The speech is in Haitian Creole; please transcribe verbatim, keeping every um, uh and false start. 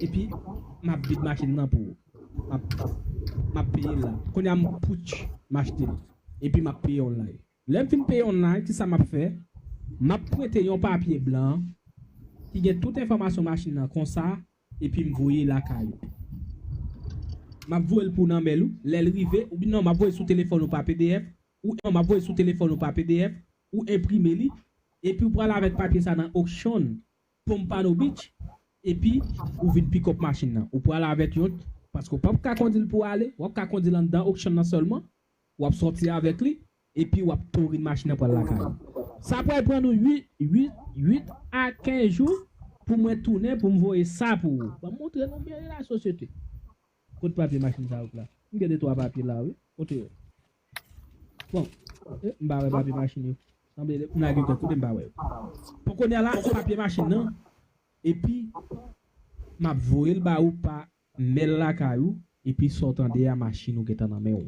epi m ap vide machin nan pou ou. M ap, m ap peye l la. Kounye a m putch, m achte l. Epi m ap peye online. Lè m fin peye online, kisa m ap fè? M ap prente yon papye blan ki gen tout enfòmasyon machin nan konsa, epi m voye lakay ou. M ap voye l pou nan men ou. Lè l rive, oubyen non, m ap voye sou telefòn ou pa P D F, ou non, m ap voye sou telefòn ou pa P D F, ou enprime li, epi ou pral avèk papye sa nan auction Pompano Beach, epi ou vin pick up machin nan. Ou pral avèk yon, paske w p ap ka kondi l pou ale, w ap ka kondi l anndan auction nan sèlman, w ap sòti avèk li, epi w ap tourin machin nan pral lakay ou. Sa pral pran nou uit, uit, uit a kenz jou pou mwen tounen, pou m voye sa pou ou. Ban m montre nou byen la sosyete. Kot papye machin sa yo la? M gen de twa papye la, wi. Kote yo? Bon, eh, m pa wè papye machin yo. Sanble m lage kòk kote m pa wè yo. Pou kounye a la, papye machin nan, epi m ap voye l ba ou pa mèl lakay ou, epi sa w tande a machin ou gentan nan men w.